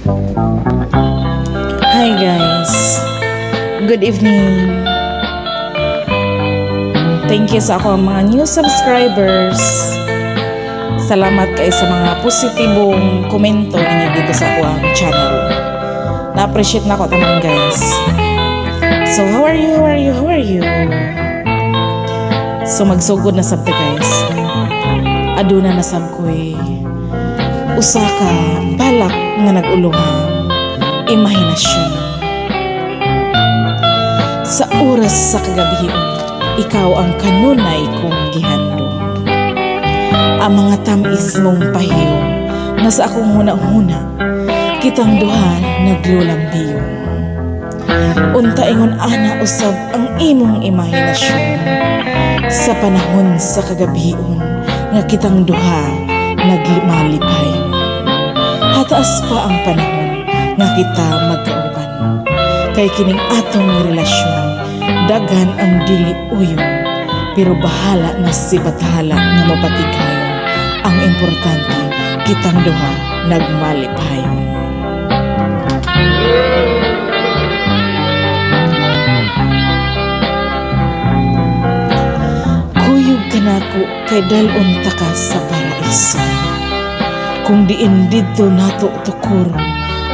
Hi guys. Good evening. Thank you sa ako mga new subscribers. Salamat kay sa mga positibong komento ninyo dito sa akong channel. Na-appreciate na ako tanan, guys. So how are you? How are you? How are you? So magsugod na sab ta, guys. Aduna na sab ko'y usa ka balak nga nag-uluhang imahinasyon. Sa oras sa kagabion, ikaw ang kanunay kong gihandom. Ang mga tamis mong pahiyom nga sa akong huna-huna, kitang duha naglulambiyon. Unta ingon ana usab ang imong imahinasyon sa panahon sa kagabion nga kitang duha nagmalipay. Hataas pa ang panahon nga kita magkauban. Kay kining atong relasyon, daghan ang dili uyon. Pero bahala na si Bathala nga mapatigayon. Ang importante, kitang duha nagmalipayon. Kuyog ka nako kay dal-on ta ka sa paraiso. Kung diin didto nato tukuron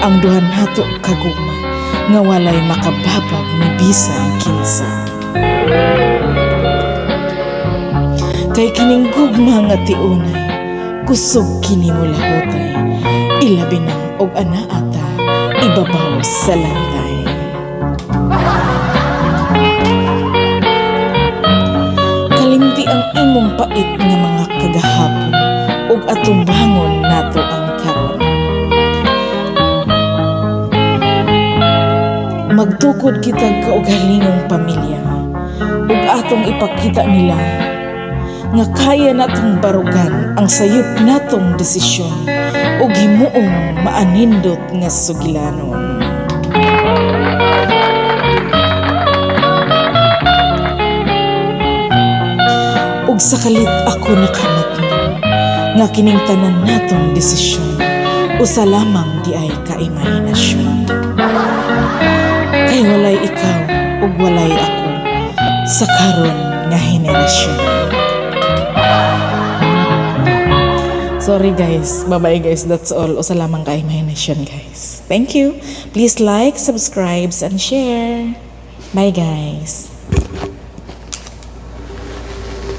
ang duha nato kagugma nga walay makababag ni bisan kinsa. Kay kining gugma nga tiunay, kusog kini molahutay, ilabi na og anaa ta ibabaw sa lantay. Kalimti ang imong pait nga mga kagahapon ug atubangon nato ang karon. Magtukod kitag kaugalingong pamilya ug atong ipakita nila nga kaya natong barugan ang sayop natong desisyon ug himuong maanindot nga sugilanon. Ug sa kalit ako nakamatngon nga kining tanan natong desisyon usa lamang di ay kaimahinasyon. Kay walay ikaw ug walay ako sa karon nga henerasyon. Sorry guys. Bye-bye guys. That's all. Usa lamang ka imahinasyon, guys. Thank you. Please like, subscribe, and share. Bye guys.